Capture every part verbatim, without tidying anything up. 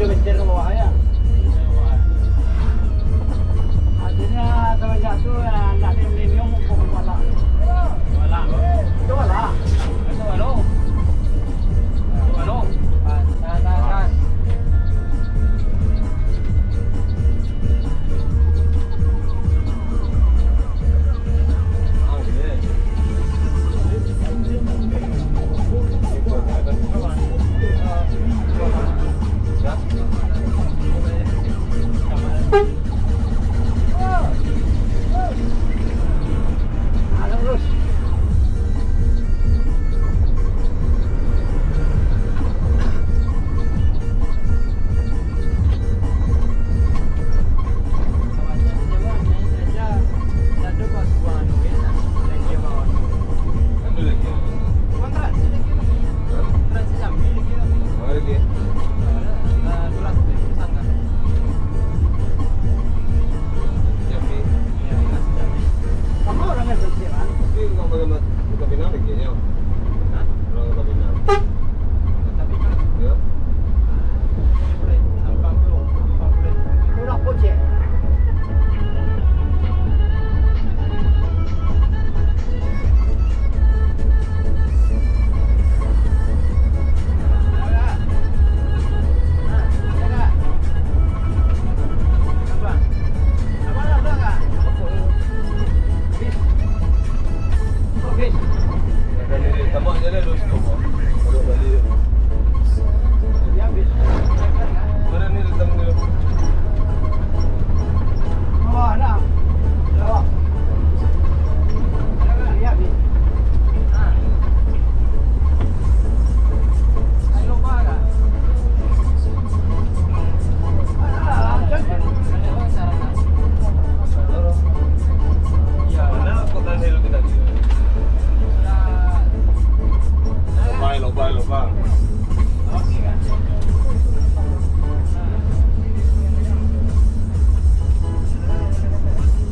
Mencet ke bawah, ya. Artinya, semenjak tu, ya, ndak ada milenium, kok kuala. Kuala. Itu kuala. Itu kuala. Itu kuala. Tahan, tahan, tahan. Tapi nggak boleh buka pinang lagi, ya? Hah? Kalau buka pinang. Buka pinang? Ya. Udah pocet.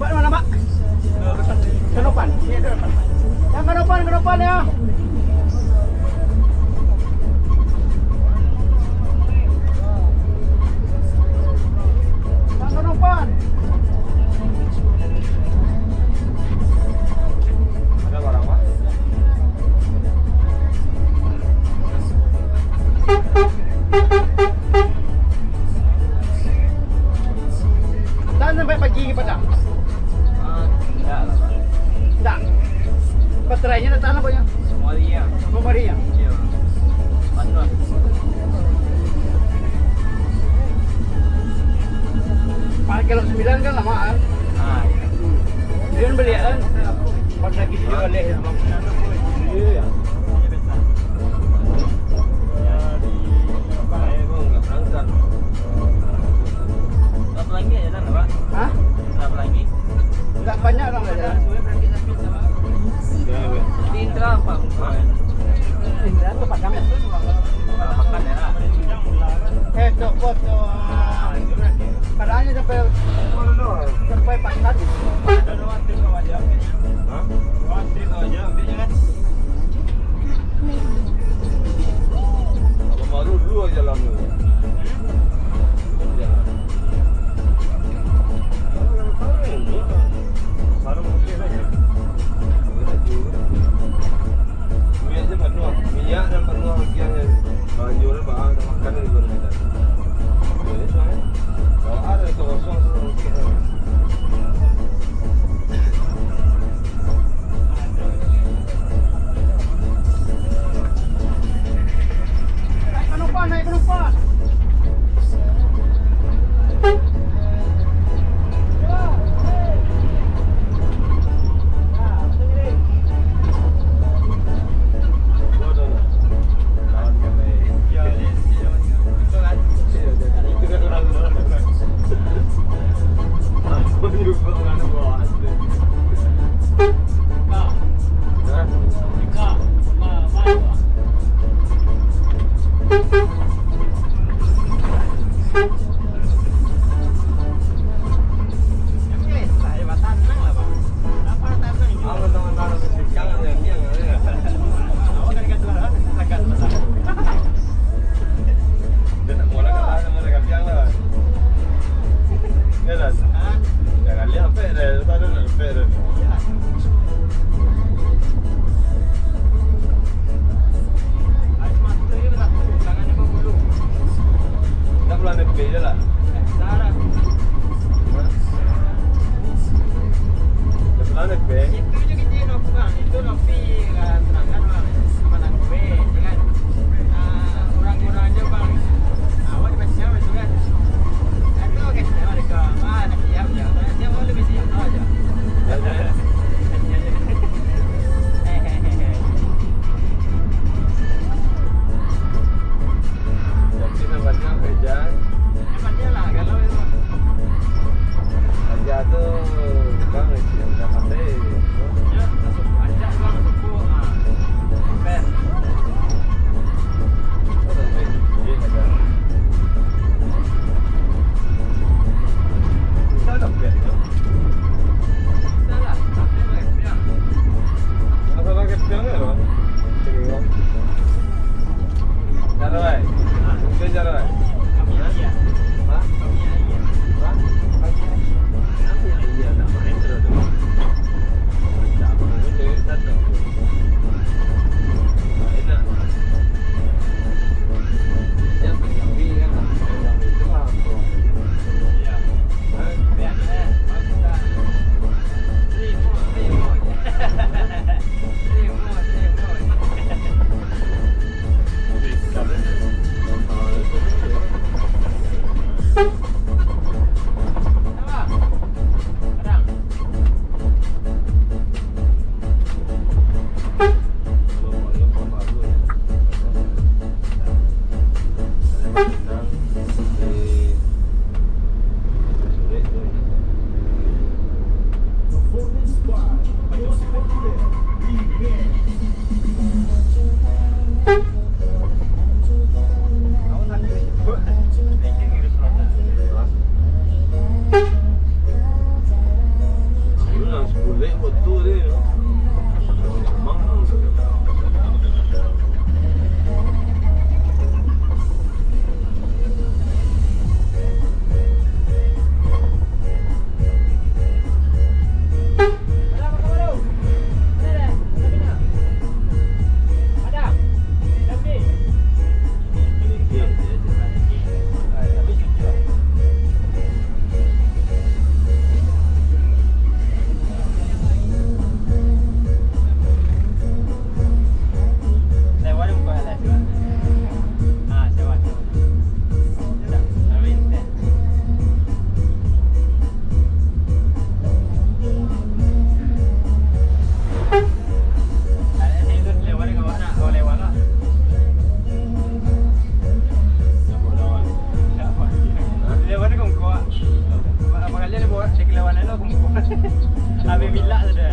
Pak, mana, Pak? Kanopan. Yang kanopan, kanopan, ya. Yang kanopan. Tahan sampai pagi ke Padang? Ah, tidak lah, Pak. Tidak. Baterainya dah tahan apa ya? Semua hari ya. Semua hari ya? Iya. Panas. Pakai kalau sembilan kan lama kan? Ah, iya. Hmm. Dia kan beli kan? Pas lagi dia balik. Iya. Berapa lagi ya, Pak? Hah? Berapa lagi? Enggak banyak orang enggak jalan. Di Indra, Pak. Indra tuh Padang ya? Makan ya. Eh, cokot tuh. Katanya sampai, sampai Pakan. Hah? Abang Baru dulu aja jalan dulu. Jalan. Baru yang tahu ini. Baru mungkin aja. Minyak aja penuh. Minyak dan penuh bagian yang banjur, bahan makan di luar kita. Jadi, soalnya, kalau ada itu kosong, suruh mungkin. Baik, betul dia. Memang. Ambil bilak sudah.